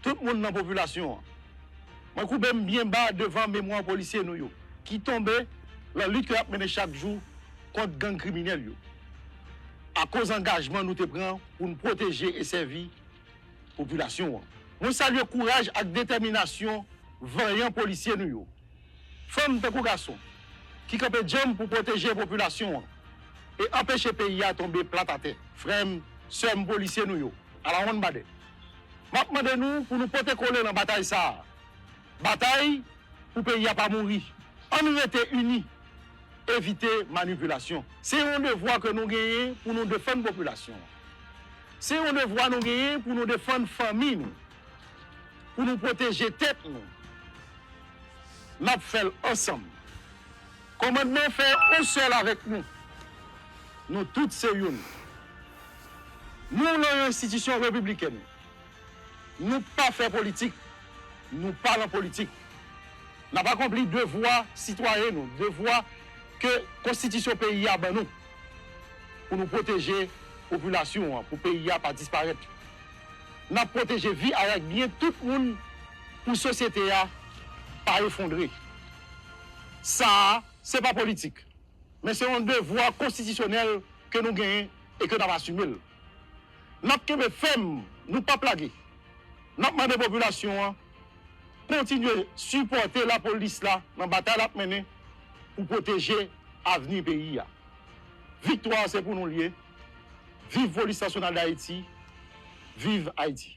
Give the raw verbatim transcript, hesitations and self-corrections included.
tout moun nan popilasyon an. Mwen koube m byen ba devan memwa polisye nou yo, ki tonbe nan lit ke y ap mennen chak jou kont gang kriminèl yo, akoz angajman nou te pran pou n pwoteje e sèvi popilasyon an. Mwen salye kouraj ak detèminasyon vanyan polisye nou yo, fanm tankou gason, ki kanpe djanm pou pwoteje popilasyon an e anpeche peyi a tonbe plat atè. Frè m, sè m polisye nou yo, alawonnbadè, m ap mande nou pou nou pote kole nan batay sa a. Batay pou peyi a pa mouri. Ann rete ini, evite manipilasyon. Se yon devwa ke nou genyen pou nou defann popilasyon an. Se yon devwa nou genyen pou nou defann fanmi nou, pou nou pwoteje tèt nou. N ap fè l ansanm. Kòmandman fè yon sèl avèk nou. Nou tout se youn. Nou nan yon enstitisyon repiblikèn. Nou pa fè politik. Nou pa nan politik. N ap akonpli devwa sitwayen nou, devwa ke konstitisyon peyi a ban nou, pou nou pwoteje popilasyon an, pou peyi a pa disparèt. N ap pwoteje vi ak byen tout moun pou sosyete a pa efondre. Sa a, se pa politik, men se yon devwa konstitisyonèl ke nou genyen e ke n ap asime l. N ap kenbe fèm, nou p ap lage. N ap mande popilasyon an kontinye sipòte lapolis la nan batay l ap mennen pou pwoteje avni peyi a. Viktwa a se pou nou l ye. Viv Polis Nasyonal d Ayiti. Viv Ayiti.